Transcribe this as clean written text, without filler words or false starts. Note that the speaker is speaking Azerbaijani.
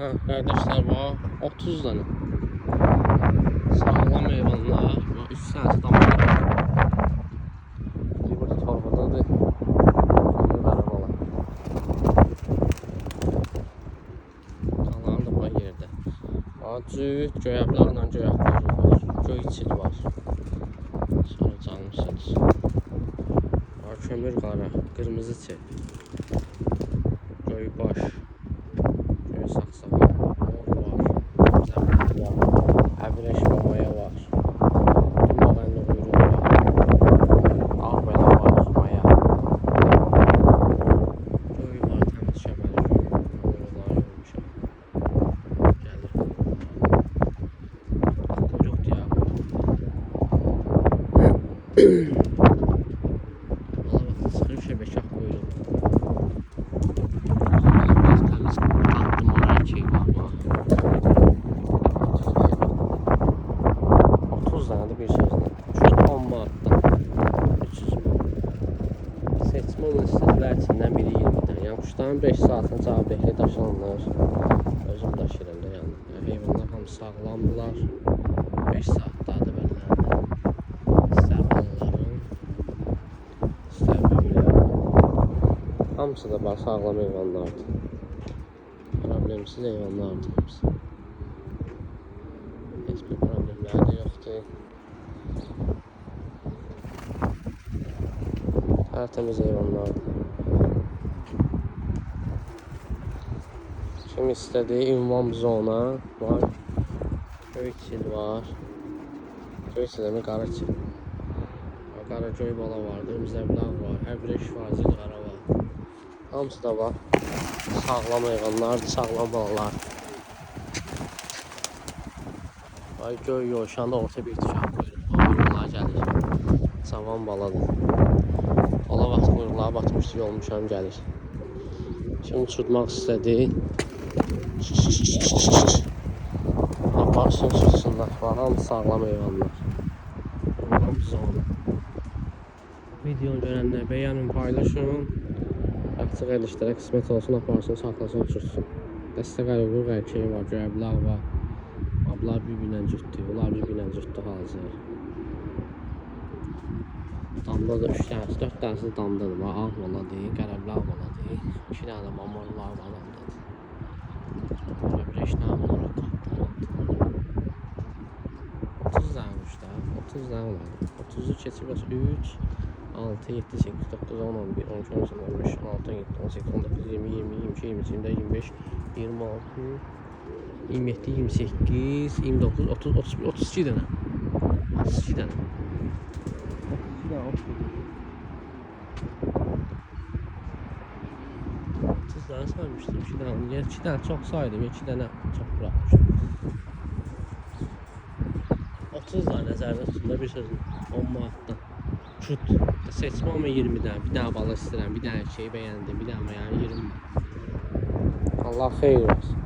Hə, qardaşlar, bax 30 dənə. Sağlam heyvanlar. Bax 3 dənəsi damda. Biri burada torbadadır. Kömür qara bala. Qalanı da bax yerdə. Bax cüt göyəblaqla göy quyruq var. Göy çil var. Sonra canımsınız. Bax kömür qara, qırmızı çil. Göy baş. Göy saxsağa. Mor var. Zəmbəli var. Əvrəş mamaya var. Dumağənli quyruq var. Ağ bələ var, maya. Göy var, təmiz şəbəli göy. Quyruqları yormuşam. Gəlir quyruqlara. Quyruqdur ya. Bala vaxtı çıxır şəbəkə quyruq. Biraz təmiz tatlı mor erkek var. Bax. 30 dənədir bir sözlə. Cüt 10 manatdan. 300 manat. Seçmə olan istədilər içindən biri 20 dənə. Yəni quşların 5 saatına cavabdehliyi daşınılır. Özüm daşıyıram da yəni. Yəni heyvanlar hamısı sağlamdırlar. 5 saatdadır bəllərində. İstər balaların, istər böyüklərin. Hamısı da bax sağlam heyvanlardır. Problemsiz heyvanlardır hamısı. Heç bir problemləri də yoxdur. Tərtəmiz heyvanlardır. Kim istədi ünvan zona var. Göy çil var. Göy çil demək qara çil. Qara göy bala vardı, zəblaq var, əvrəş var, zilqara var. Hamısı da var. Sağlam heyvanlardır, sağlam balalar. Ay göy yovşanda orta bir tuşaq quyruq. Quyruqlar gəlir. Cavan baladır. Bala vaxt quyruqlara batmışdı, yolmuşam gəlir. Kim uçurtmaq istədi? Aparsın, uçursunlar. Bax, hamısı sağlam heyvanlar. Hamısı zona. Videonu görənlər bəyənin, paylaşın. Akçı qardaşlara qismət olsun, aparsın, saxlasın, uçursun. Dəstə qayruq erkeği var, göyəblaq var. Ablar bir-birinə cütdür, onlar bir-birinə cütdür hazır. Damda da 3 dənəsi, 4 dənəsi damdadır. Bax, ağ baladır, qərəblaq baladır. 2 dənə də mamorlar var damdadır. Sonra bir 5 dənə mor tatlı. 30 dənə quş da, 30 dənə olardı. 30-u keçib 3, 6, 7, 8, 9, 10, 11, 12, 13, 15, 16, 17, 18, 19, 20, 20, 22, 23, 24, 25, 26, 27, 28, 29, 30, 31, 32 dənə. 32 dənə. 32 dənə ot gedir. 30 dənə saymışdım. 2 dənə. Yəni 2 dənə çox saydım, 2 dənə çox buraxmışdım. 30 dənə nəzərdə tutun da bir sözlə 10 manatdan. Cüt. Seçmə amma 20 dənə. Bir dənə bala istəyirəm, bir dənə erkeği bəyəndim, bir dənə yəni 20 manat. Allah xeyir versin.